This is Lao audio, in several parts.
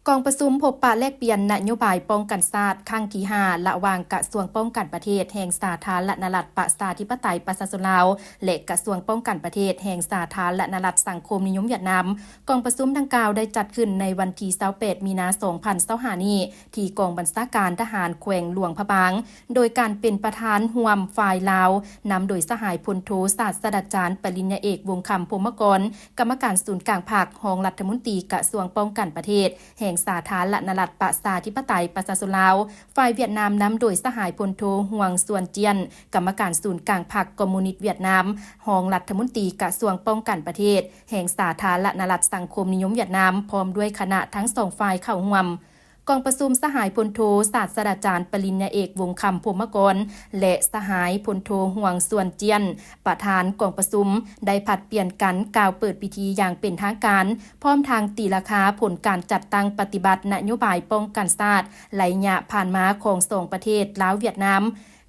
ກອງປະຊຸມພົບປະແລກປ່ຽນນະໂຍບາຍປ້ອງກັນຊາດຄັ້ງທີຫ້າ ລະຫວ່າງກະຊວງປ້ອງກັນປະເທດແຫ່ງສາທາລະນະລັດປະຊາທິປະໄຕປະຊາຊົນລາວ ແລະ ກະຊວງປ້ອງກັນປະເທດແຫ່ງສາທາລະນະລັດສັງຄົມນິຍົມຫວຽດນາມ. ກອງປະຊຸມດັ່ງກ່າວໄດ້ຈັດຂຶ້ນໃນວັນທີຊາວແປດ ມີນາ ສອງພັນຊາວຫ້ານີ້ ທີ່ກອງບັນຊາການທະຫານແຂວງຫຼວງພະບາງ, ໂດຍການເປັນປະທານຮ່ວມຝ່າຍລາວ ນຳໂດຍສະຫາຍພົນໂທ ສາດສະດາຈານ ປະລິນຍາເອກ ວົງຄຳ ພົມມະກອນ ກຳມະການສູນກາງພັກ, ຮອງລັດຖະມົນຕີກະຊວງປ້ອງກັນປະເທດແຫ່ງສາທາລະນະລັດປະຊາທິປະໄຕປະຊາຊົນລາວ, ຝ່າຍຫວຽດນາມນຳໂດຍສະຫາຍພົນໂທ ຮ່ວງ ຊວນຈຽນ ກຳມະການສູນກາງພັກຄອມມູນິດຫວຽດນາມ, ຮອງລັດຖະມົນຕີກະຊວງປ້ອງກັນປະເທດແຫ່ງສາທາລະນະລັດສັງຄົມນິຍົມຫວຽດນາມ ພ້ອມດ້ວຍຄະນະທັງສອງຝ່າຍເຂົ້າຮ່ວມ. ກອງປະຊຸມ ສະຫາຍພົນໂທ ສາດສະດາຈານ ປະລິນຍາເອກ ວົງຄຳ ພົມມະກອນ ແລະ ສະຫາຍພົນໂທ ຮ່ວງ ຊວນຈຽນ ປະທານກອງປະຊຸມ ໄດ້ຜັດປ່ຽນກັນກ່າວເປີດພິທີຢ່າງເປັນທາງການ, ພ້ອມທັງຕີລາຄາຜົນການຈັດຕັ້ງປະຕິບັດນະໂຍບາຍປ້ອງກັນຊາດໄລຍະຜ່ານມາຂອງສອງປະເທດ ລາວ-ຫວຽດນາມ.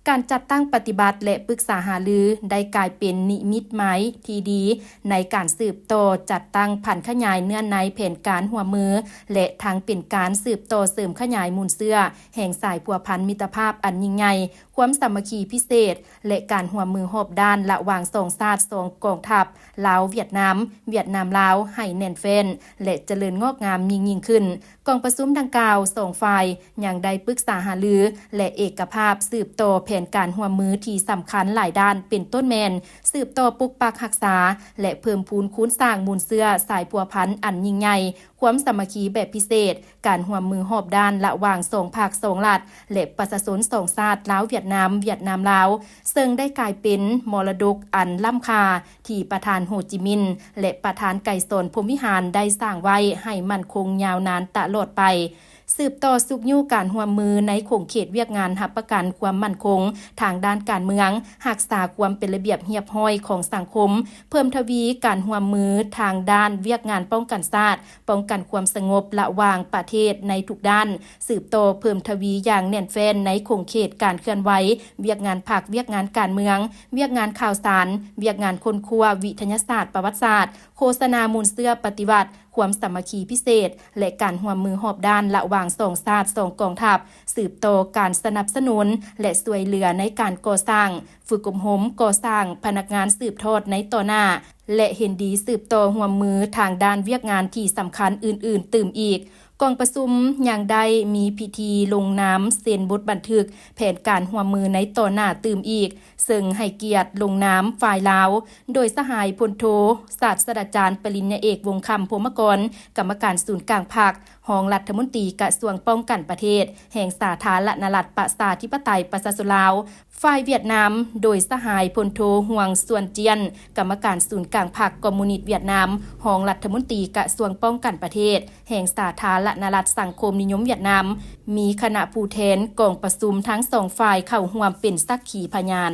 ການຈັດຕັ້ງປະຕິບັດ ແລະ ປຶກສາຫາລື ໄດ້ກາຍເປັນນິມິດໝາຍທີ່ດີໃນການສືບຕໍ່ຈັດຕັ້ງຜັນຂະຫຍາຍເນື້ອໃນແຜນການຮ່ວມມື ແລະ ທັງເປັນການສືບຕໍ່ເສີມຂະຫຍາຍມູນເຊື້ອແຫ່ງສາຍພົວພັນມິດຕະພາບອັນຍິ່ງໃຫຍ່, ຄວາມສາມັກຄີພິເສດ ແລະ ການຮ່ວມມືຮອບດ້ານລະຫວ່າງສອງຊາດສອງກອງທັບ ລາວ-ຫວຽດນາມ, ຫວຽດນາມ-ລາວ ໃຫ້ແໜ້ນແຟ້ນ ແລະ ຈະເລີນງອກງາມຍິ່ງໆຂຶ້ນ. ກອງປະຊຸມດັ່ງກ່າວ ສອງຝ່າຍຍັງໄດ້ປຶກສາຫາລື ແລະ ເອກະພາບສືບຕໍ່ແຜນການຮ່ວມມືທີ່ສຳຄັນຫຼາຍດ້ານ ເປັນຕົ້ນແມ່ນ ສືບຕໍ່ປົກປັກຮັກສາ ແລະ ເພີ່ມພູນຄູນສ້າງມູນເຊື້ອສາຍພົວພັນອັນຍິ່ງໃຫຍ່, ຄວາມສາມັກຄີແບບພິເສດ, ການຮ່ວມມືຮອບດ້ານລະຫວ່າງສອງພັກສອງລັດ ແລະ ປະຊາຊົນສອງຊາດ ລາວ-ຫວຽດນາມ, ຫວຽດນາມ-ລາວ ເຊິ່ງໄດ້ກາຍເປັນມໍລະດົກອັນລ້ຳຄ່າ ທີ່ປະທານໂຮຈິມິນ ແລະ ປະທານໄກສອນ ພົມວິຫານ ໄດ້ສ້າງໄວ້ໃຫ້ໝັ້ນຄົງຍາວນານຕະຫຼອດໄປ, ສືບຕໍ່ຊຸກຍູ້ການຮ່ວມມືໃນຂົງເຂດວຽກງານຮັບປະກັນຄວາມໝັ້ນຄົງທາງດ້ານການເມືອງ, ຮັກສາຄວາມເປັນລະບຽບຮຽບຮ້ອຍຂອງສັງຄົມ, ເພີ່ມທະວີການຮ່ວມມືທາງດ້ານວຽກງານປ້ອງກັນຊາດ, ປ້ອງກັນຄວາມສະຫງົບລະຫວ່າງປະເທດໃນທຸກດ້ານ, ສືບຕໍ່ເພີ່ມທະວີຢ່າງແໜ້ນແຟ້ນໃນຂົງເຂດການເຄື່ອນໄຫວ, ວຽກງານພັກ, ວຽກງານການເມືອງ, ວຽກງານຂ່າວສານ, ວຽກງານຄົ້ນຄວ້າ, ວິທະຍາສາດ, ປະຫວັດສາດ, ໂຄສະນາມູນເຊື້ອປະຕິວັດ, ຄວາມສາມັກຄີພິເສດ ແລະ ການຮ່ວມມືຮອບດ້ານລະຫວ່າງສອງຊາດສອງກອງທັບ, ສືບຕໍ່ການສະໜັບສະໜູນ ແລະ ຊ່ວຍເຫຼືອໃນການກໍ່ສ້າງ, ຝຶກອົບຮົມ, ກໍ່ສ້າງພະນັກງານສືບທອດໃນຕໍ່ໜ້າ ແລະ ເຫັນດີສືບຕໍ່ຮ່ວມມືທາງດ້ານວຽກງານທີ່ສຳຄັນອື່ນໆຕື່ມອີກ. ກອງປະຊຸມຍັງໄດ້ມີພິທີລົງນາມເຊັນບົດບັນທຶກແຜນການຮ່ວມມືໃນຕໍ່ໜ້າຕື່ມອີກ, ເຊິ່ງໃຫ້ກຽດລົງນາມຝ່າຍລາວ ໂດຍສະຫາຍພົນໂທ ສາດສະດາຈານ ປະລິນຍາເອກ ວົງຄຳ ພົມມະກອນ ກຳມະການສູນກາງພັກ, ຮອງລັດຖະມົນຕີກະຊວງປ້ອງກັນປະເທດແຫ່ງສາທາລະນະລັດປະຊາທິປະໄຕປະຊາຊົນລາວ, ຝ່າຍຫວຽດນາມ ໂດຍສະຫາຍພົນໂທ ຮ່ວງ ຊວນຈຽນ ກຳມະການສູນກາງພັກຄອມມູນິດຫວຽດນາມ, ຮອງລັດຖະມົນຕີກະຊວງປ້ອງກັນປະເທດແຫ່ງສາທາລະນະລັດສັງຄົມນິຍົມຫວຽດນາມ, ມີຄະນະຜູ້ແທນກອງປະຊຸມທັງສອງຝ່າຍເຂົ້າຮ່ວມເປັນສັກຂີພະຍານ.